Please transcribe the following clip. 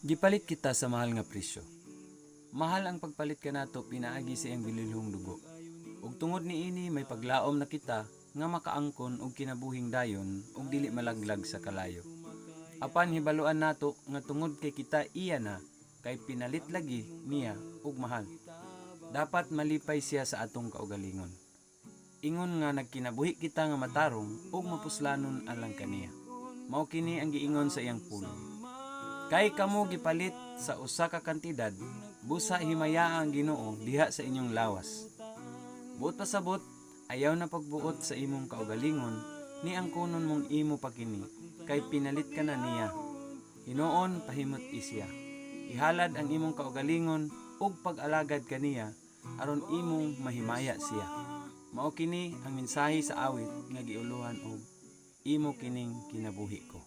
Gipalit kita sa mahal nga presyo. Mahal ang pagpalit kanato pinaagi sa iyang bililhong dugo. Ug tungod niini, may paglaom na kita nga makaangkon og kinabuhing dayon ug dili malaglag sa kalayo. Apan hibaluan nato nga tungod kay kita iya na, kay pinalit lagi niya og mahal. Dapat malipay siya sa atong kaugalingon. Ingon nga nagkinabuhi kita nga matarong ug mapuslanon alang kaniya. Mao kini ang giingon sa iyang pulong. Kay kamo gipalit sa usa ka kantidad, busa himayaa ang Ginoo diha sa inyong lawas. Buot pasabot, ayaw na pagbuot sa imong kaugalingon, ni angkonon mong imo pa kini, kay pinalit ka na niya. Hinuon pahimut-i siya. Ihalad ang imong kaugalingon ug pag-alagad kaniya aron imong mahimaya siya. Mao kini ang mensahe sa awit nga giuluhan og "Imo Kining Kinabuhi Ko."